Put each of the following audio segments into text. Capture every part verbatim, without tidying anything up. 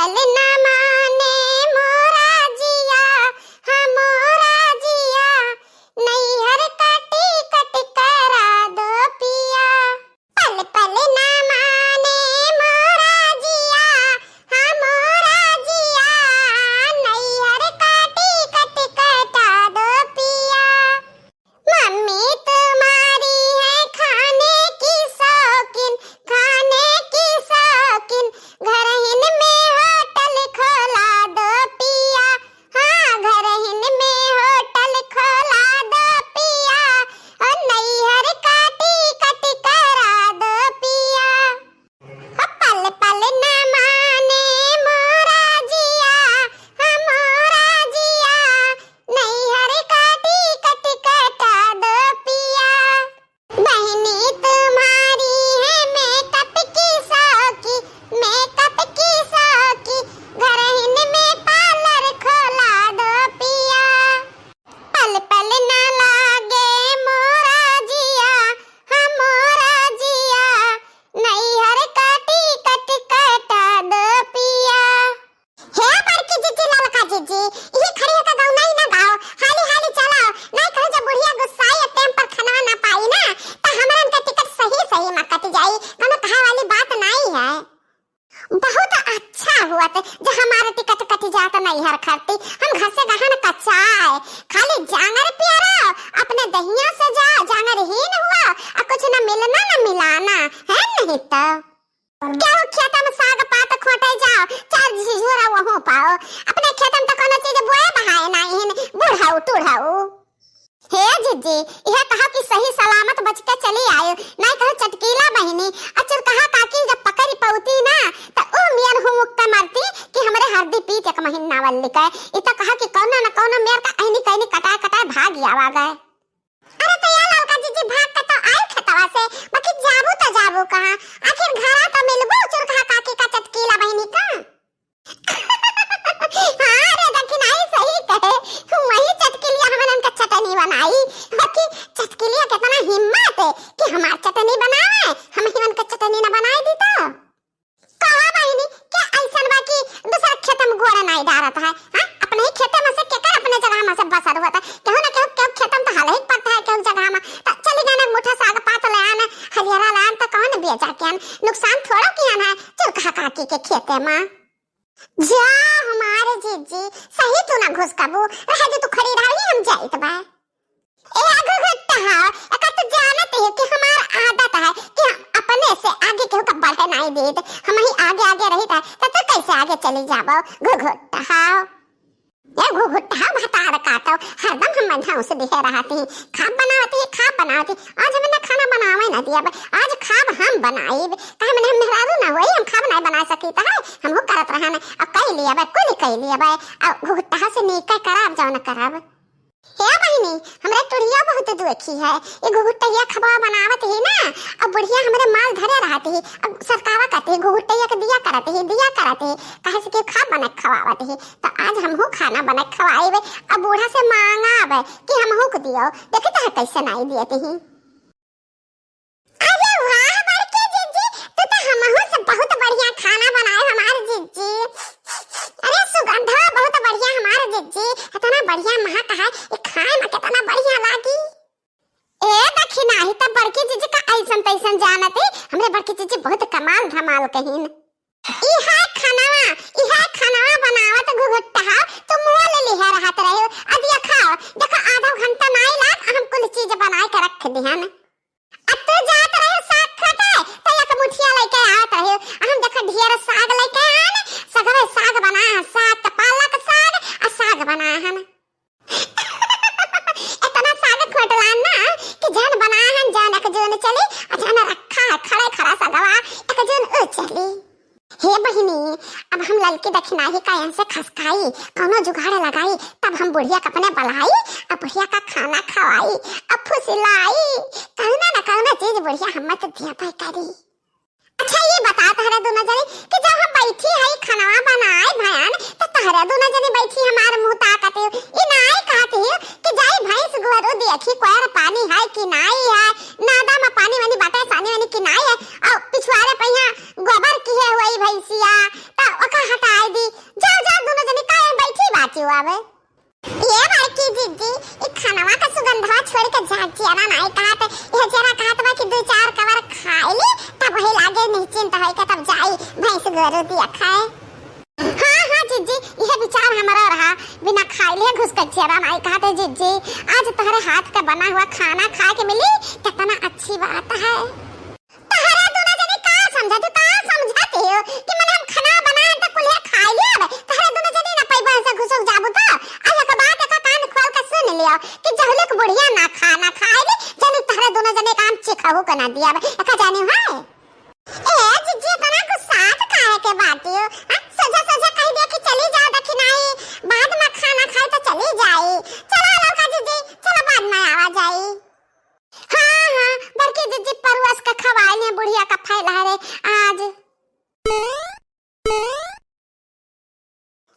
पल न माने मोरा जिया, हाँ मोरा जिया, नैहर का टिकट करा दो पिया। पल पल न माने मोरा जिया, हाँ मोरा जिया, नैहर का टिकट कटा दो पिया। मम्मी तुम्हारी है खाने की शौकीन, खाने की शौकीन, घर हिन में होटल खोला दो पिया, हाँ घर हिन में होटल खोला दो पिया, ओ नैहर का टिकट करा दो पिया। पल पल न माने मोरा जिया, हाँ मोरा जिया, नैहर का टिकट कटा दो पिया। बहिनी तुम्हारी है मेकअप की शौकी, मेकअप की शौकी, घर हिन में पार्लर खोला दो पिया। पल पल न लागे मोरा जिया, हाँ मोरा जिया, नैहर का टिकट कटा दो पिया। हे बड़की जिज्जी, ललका जिज्जी, इहे खड़ी होके गौना ही ना गाओ, हाली हाली चलाओ, नहीं कहूँ जब बुढ़िया गुस्साई और टाइम पर खाना ना पाई ना, तो हमरन का टिकट सही सही में कट जाई, कोनो कहे वाली बात नहीं है। बहुत अच्छा हुआ तो जो हमारे टिकट कट जात नैहर खरती, हम घर से गहन कच्चा है, खाली जांगर प्यारा, अपने दहिया से जा, जांगर हीन हुआ, आ कुछ न मिलना न मिलाना, है नहीं तो। केहू खेत में साग पात खोटे जाओ, चार झिझुरा वहू पाओ, अपने खेत में तो कोनो चीज बोए बहाए नहीं है, बुढ़ऊ टुढ़ऊ। हे जिज्जी, इहे कहा कि सही सलामत बच के चली आयो, नहीं कहो चटकीला बहिनी, आ चुरकहा काकी जब पकड़ी पौती ना, त ऊ मियन हुमुक के मरती कि हमरे हरदी पीत एक महीना वाली के। इ त कहा कि कौनो न कौनो मेर का अहनी कहनी कटाए कटाए भाग आवा गए। अरे त या ललका जिज्जी भाग के तो आई खेतवा से, बाकी जाबू त जाबू कहाँ? आखिर घरा तो मिलबू चुरकहा काकी का चटकीला बहिनी का। हाँ रे दखिनाही सही कहे, वही चटकिलिया हमन का चटनी बनाई। बाकी चटकिलिया कितना हिम्मत है कि हमार चटनी बनावे, हम हिमन का चटनी न बनाई दी तो। कहा बहिनी, क्या ऐसन बा कि दूसरा खेत में गोड़ नहीं डारत है? हाँ, अपने ही खेते में से केकर अपने जगह में से बसर होता है? केहू ना केहू, केहू खेत में तो हल ही पड़ता है, केहू जगह में। तो चली जाना मुठा साग पात ले आना, हरियरा ले आना, तो कौन बेचा के आना? नुकसान थोड़ा किया ना, चुरकहा काकी के खेते में। जा हमारे जिज्जी, सही तू ना घुसकबू, रह दे तू खड़ी रही, हम जाइत बा। ए आगू घुट्टा हा, एका तो जानत ही कि हमार आदत है कि हम अपने से आगे केहू का बढ़े नहीं देत, हम ही आगे आगे रहित है, तो तू कैसे आगे चली जाबो? घुघुट्टा हा। ए घुघुट्टा हा, भतार काटो, हरदम हम मंझा उसे दिहे रहती, खाब बनावती, खाब बनावती, आज हमने खाना बनावे ना दिया बा, आज खाब हम बनाइब, काहे मने हम मेहरारू ना होई, हम खाब नहीं बना सकी, त है, हमहू करत रहन, अब कई लिया बा, कुल कई लिया बा, अब घुघुट्टा से नीके करब, जौन करब। हे बहिनी, हमरे टुढ़िया बहुत दुखी है, ये घुघुट्टैया खबवा बनावत ही ना, अब बुढ़िया हमरे माल धरे रहत ही, अब सरकावा कहते ही, घुघुट्टैया के दिया करत ही, दिया करत ही, काहे से कि खाब बना खवावत ही, त आज हमहू खाना बना खवाइबे, अब बूढ़ा से मांगाबे कि हमहू को दियो, देखी त कैसे नहीं दियत ही। अरे वाह बड़के जिज्जी, तू तो हमहू से बहुत बढ़िया खाना बनाए हमार जिज्जी। अरे सुगंधवा बहुत बढ़िया हमार जिज्जी, इतना बढ़िया महक है, ये खाए में कितना बढ़िया लागी। ए दखिनाही, त बड़की जिज्जी का ऐसन तैसन जानत है, हमरे बड़की जिज्जी बहुत कमाल धमाल कहीन। इहे खनवा, इहे खनवा बनावत घुघुट्टा, तू मोल लिहे रहत रहे। अब ये खाओ, देखो आधा घंटा नाई लाग, हम कुल चीज बनाए के रख दिहन। अब तू जात रहे साग खोटे, तो एक मुठिया लेके आवत रहे। हम देखो ढेर साग लेके आन, सगवे साग बना है, साग के पालक साग, आ साग बना है। इतना साग खोटलान ना कि जन बना हन, जन एक जून चली, आ जन रखा है खड़े खड़ा सगवा, एक जून उ चली। हे बहिनी, अब हम ललकी दखिनाही का इनसे खसकाई, कौनो जुगाड़ लगाई, तब हम बुढ़िया के अपने बलाई, अब बुढ़िया का खाना खवाई, अब फुसिलाई, कौनो न कौनो चीज बुढ़िया हम तो दिया पे करी। अच्छा, ये बता तहरे दोनों जने कि जब हम बैठी है खानवा बनाए भयन, तो तहरे दोनों जने बैठी हमार मुंह ताकत हो। ये नाई कहत हो कि जाई भैंस गोरू देखी कोयर पानी है कि नाई है, नादा में पानी वानी बाटे सानी वानी कि नाई है, और पिछुआरे पहिया गोबर किहे हुई भैंसिया, तो ओका हटाए दी। तू आवे। ये बड़की जिज्जी, ई खनवा का सुगंधवा छोड़ के जा, जियरा नाई कहत, यह जियरा कहत बा कि दू चार कवर खाई ली, तब वही लागे निश्चिंत होई के तब जाई भैंस गोरू दिया खाए। हाँ, हाँ जिज्जी, यह विचार हमारा रहा, बिना खाई लिए घुस के जियरा नाई कहत है जिज्जी। आज तोहरे हाथ का बना हुआ खाना खाए के मिली, कितना अच्छी बात है। तहरा दोनों जने का समझत हो, का समझत हो कि मने हम खाना बनाए त कुल्हे खाई लेब, तहरा दोनों जने ना पैबा से घुसुक जाबू त। आ एक बात एका कान खोल के सुन लियो कि जहले के बुढ़िया ना खाना खाए ले, जनी तहरा दोनों जने का हम चिखहू के ना दिया, एका जानी है। ए जिज्जी, इतना गुस्सात काहे के बाटी हो? हाँ, सोझा सोझा कह दिया कि चली जाओ दखिनाई, बाद में खाना खाई तो चली जाई। चलो ललका जिज्जी, चलो बाद में आवा जाई। हाँ, हाँ, बड़की जिज्जी परुस के खवाए ने बुढ़िया का फैला रे आज।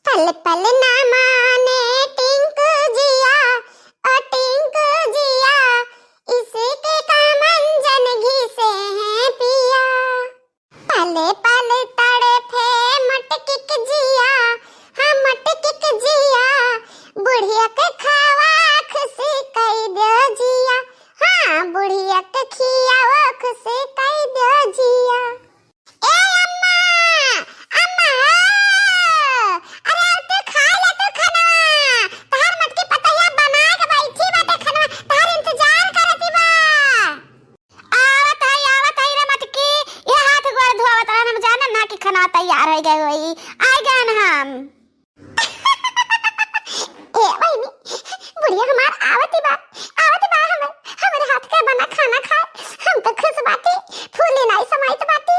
पल पल ना माने टिंकू जिया, ओ टिंकू जिया, इसके का मंजन घिसे हैं पिया। पल पल तड़फे मटकी के जिया, हाँ मटकी के जिया, बुढ़िया के खावा खुशी कई दो जिया, हाँ बुढ़िया के खियावा खुशी कई दो जिया। ए अम्मा, अम्मा हो, अरे अब तू खा ले तू खाना, तहार मटकी पतोहिया बना के बैठी बाटे खाना, तहार इंतजार करती बा। आवत हई, आवत हई रे मटकी, ये हाथ गोड़ धोवत रहन, हम जानन ना कि खाना तैयार हो गए होई, आ गए हम। ए बहिनी, बुढ़िया हमार आवत ही बा, आवत ही बा, हमर, हमरे हाथ के बना खाना खाए, हम तो खुश बाटी, फूली नाई समाइत बाटी।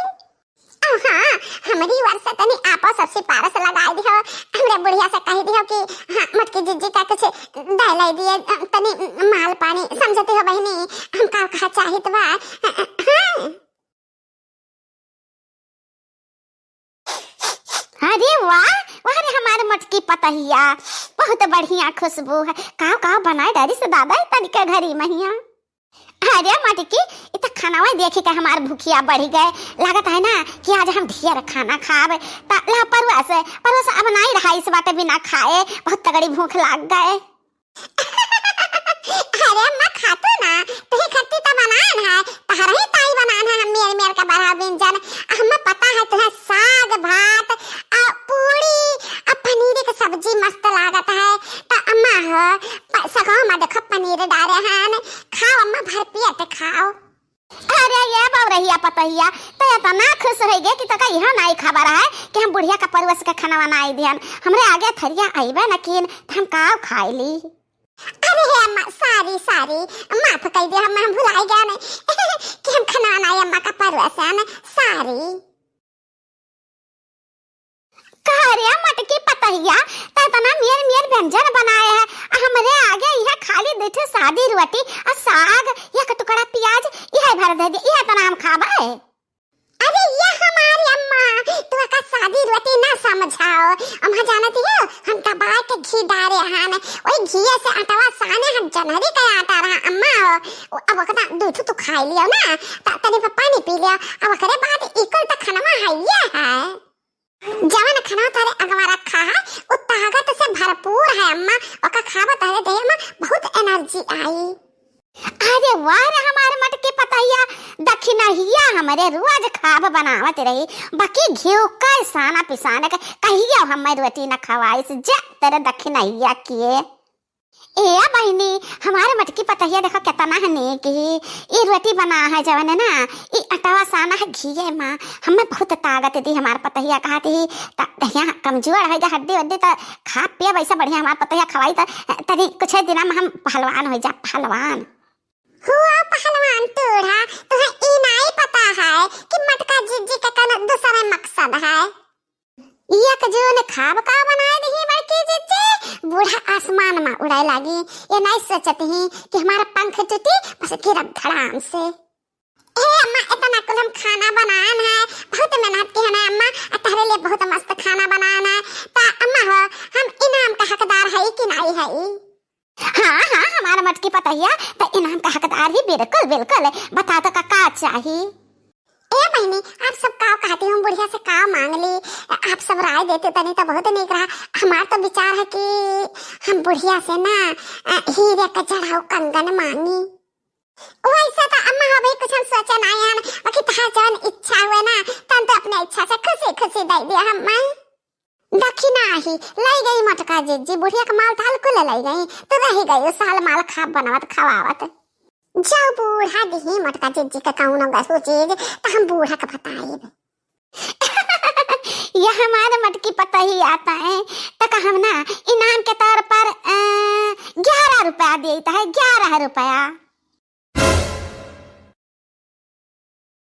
अउ हाँ, हमरी ओर से तनी आपो सबसे पारस लगाए दिहो, हमरे बुढ़िया से कह दिहो कि हाँ, मटकी जिज्जी का कुछ दे ले दिए, तनी माल पानी, समझती हो बहिनी, हमका कहा चाहित बा, हाँ। अरे वाह, वाह रे हमारे मटकी पतहिया, बहुत बढ़िया खुशबू है। काव काव बनाए डारी से दादा है तनिका घरी महिया। अरे मटकी, इ त खानावा देखी के हमार भूखिया बढ़ी गए। लागत है ना कि आज हम ढेर खाना खाब। त ला परुआ से, परुआ से अब नाई रहा इस बाटे बिना खाए, बहुत तगड़ी भूख लाग गए। अरे अम्मा, खातू ना, तुही खत्ती त बनान है, तहरही ताई बनान है, हम मेर मेर के बढ़ा बिंजन। हमें पता है तुहे साग भात, आ पूरी, आ पनीर के सब्जी मस्त लागत है। त अम्मा हो, प-, सगो में देखो पनीर डारे हन, खाओ अम्मा, भर पेट खाओ। अरे ये बौरहिया पतहिया, त इतना खुश होइ गए कि तोका इहो नाई खबर है कि हम बुढ़िया का परुस के खाना बनाई दिहन। हमरे आगे थरिया आइबे न कीन, त हम काव खाई ली? अरे हे अम्मा, sorry, sorry, माफ कई दे, हम, हम भुलाई गए न कि हम खाना बनाई अम्मा का परुस है न, sorry। का रे मटकी पतहिया, त इतना मेर मेर व्यंजन बनाए है, आ हमरे आगे इहे खाली दू ठो सादी रोटी आ साग, एक टुकड़ा प्याज, इहे भर दे दे, इहे तना हम खाबे। अरे ये हमारी अम्मा, तू का सादी रोटी ना समझाओ, अम्मा जानती हो, हम दबाए के घी डारे हन, ओई घी से आटावा साने हन, जनहरी का आटा रहा अम्मा हो, अब ओकरा दू ठो तू खाई लियो ना, त-, तनी पे पानी पी लियो, अब ओकरे बाद इकुल त खनवा है ये है। जवन खाना तोहरे अगवा रखा है, उ ताकत से भरपूर है अम्मा। ओका खाबो तोहरे देह में बहुत energy आई। अरे वाह रे हमार मटकी पतहिया, दखिनहिया हमरे रोज खाब बनावत रही, बाकी घिउ का साना पिसान के कहियो हमें रोटी न खवाइस, जा तेरे दखिनहिया किए। ए बहिनी, हमार मटकी पतहिया देखो केतना है नेक ही। ई रोटी बना है जवन है ना, ई अटवा साना है घिये मा, हमें बहुत ताकत दी हमार पतहिया कहत ही। त यहाँ कमजोर है जा हड्डी वड्डी, त खा पिए वैसा बढ़िया हमार पतहिया खवाई त तनी कुछ दिना में हम पहलवान हो जा, पहलवान। हुआ पहलवान टूढ़ा, तुहे ई नाई पता है कि मटका जिज्जी के कन दूसरा मकसद है। एक जून खाब का बनाए दिही बड़की जिज्जी, बूढ़ा आसमान में उड़ाए लागी। ये नहीं सोचत ही कि हमारा पंख टूटी, बस गिरब धड़ाम से। हे अम्मा, इतना कुल हम खाना बनान है, बहुत मेहनत की है ना अम्मा, आ तहरे लिए बहुत मस्त खाना बनान है। ता अम्मा हो, हम इनाम का हकदार है कि नहीं है? हाँ, हाँ, हमार मटकी पतहिया त इनाम का हकदार ही, बिल्कुल, बिल्कुल। बता तो का, का चाही? ए बहिनी, आप सब का कहती, हम बुढ़िया से का मांग ली? आप सब राय देते तनी तो बहुत नीक रहा। हमार तो विचार है कि हम बुढ़िया से ना, अ, हीरे का जड़ाऊ कंगन मांगी। वैसे तो अम्मा, अभी कुछ हम सोचे ना आए हैं, बाकी तहार जौन इच्छा हुए ना, तन तो अपने इच्छा से खुशी खुशी दे दिया हम। दखिना ही लई गई मोटका जिज्जी, बुढ़िया के माल ताल कुल लई गई, तो रही गई साल माल खाब बनावत खवावत। जाओ बूढ़ा दिही मोटका जिज्जी के कौनो गसू चीज, तो हम बूढ़ा के बताइब। यह हमारे मटकी पतही आता है, तो का हम ना इनाम के तौर पर, अ, ग्यारह रुपया देता है, ग्यारह रुपया।